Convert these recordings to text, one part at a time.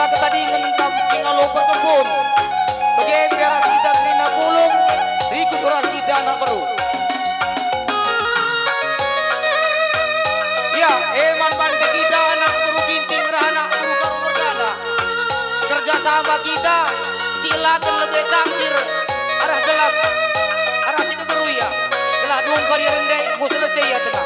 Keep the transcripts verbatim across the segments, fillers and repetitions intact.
Ketadingen kam singalo perkempun. Bage pe arah kita kerina pulung, rikut arah kita anak beru. Ya, e man banta kita anak beru Ginting ras anak beru Karo mergana. Kerja sama kita, silaken lebe cangkir, arah gelas, arah si diberu ia. Gelah dung kari rende, enggo selesai ia tengah.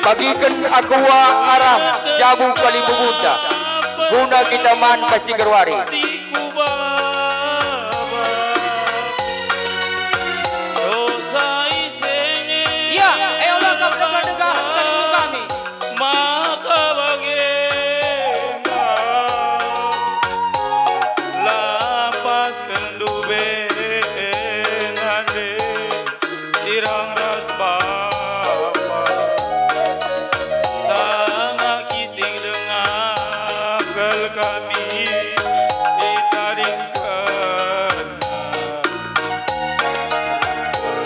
Bagiken aqua arah jabu kalimbubunta, guna kita man pasti gerwari. Ia, e ola kap degah-degah kalimbubun kami. Maka bage engkau lapas kendu be nande sirang ras bapa. Sanga kiting dengah kal kami itadingken.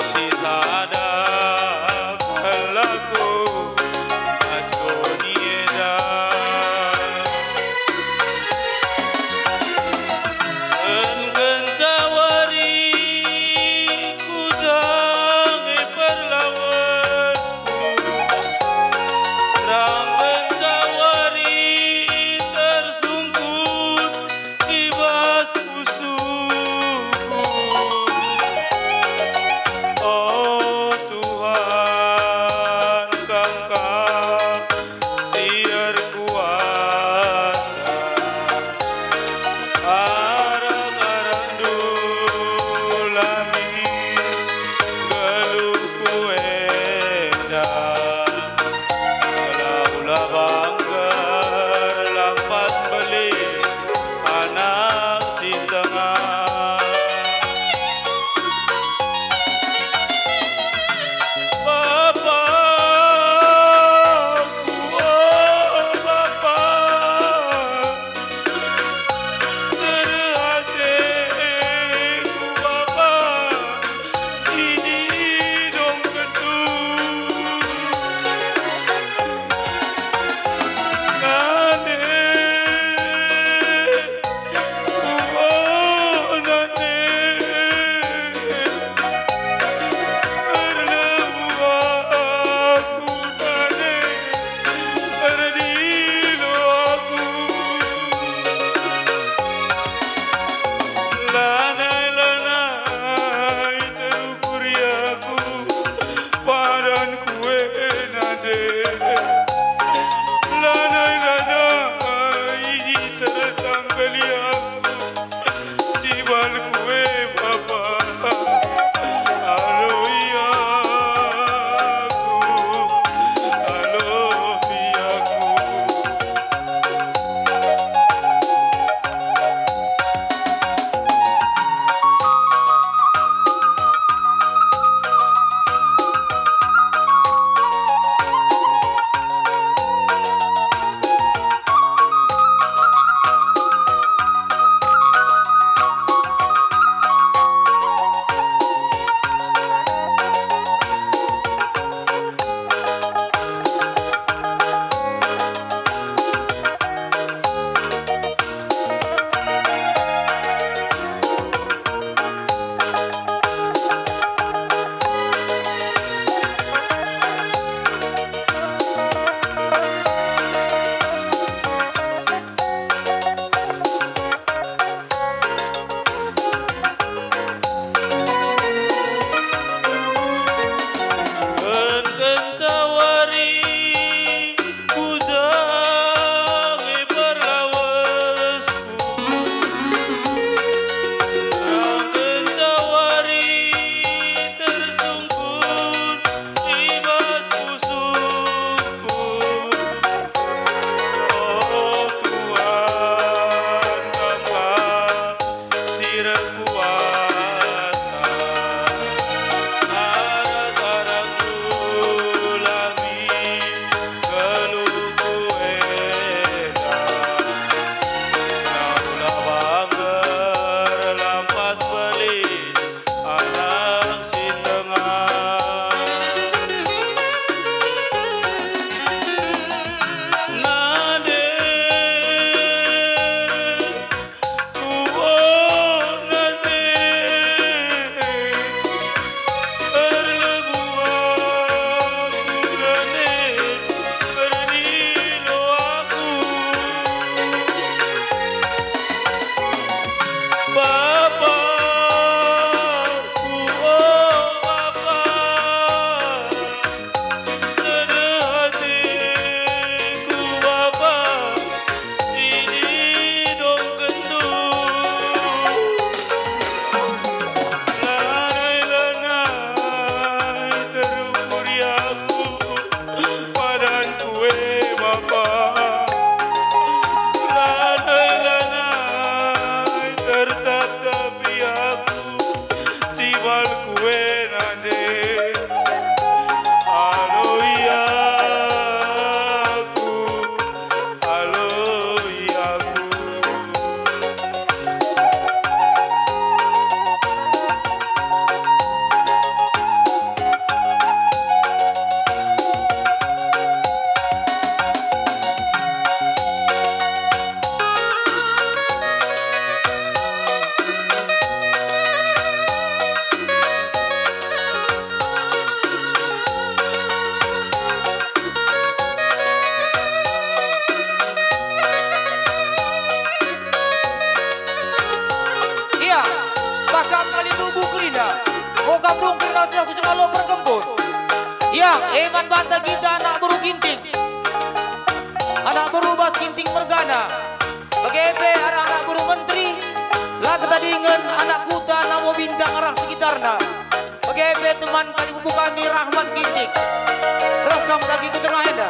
Si sada pelaku pas doni enda. Engkenca wari ku jame perlawesku, rangkenca wari tersungkur. Sambung kerna seh ku sengalo perkempun. Yang eman banta kita anak beru Ginting. Anak beru bas Ginting mergana. Bage pe arah anak beru menteri, la ketadingen anak kuta Namo Bintang arah sekitarna. Bage pe teman kalibubu kami Rahman Ginting. Reh kam dagi ku tengah enda.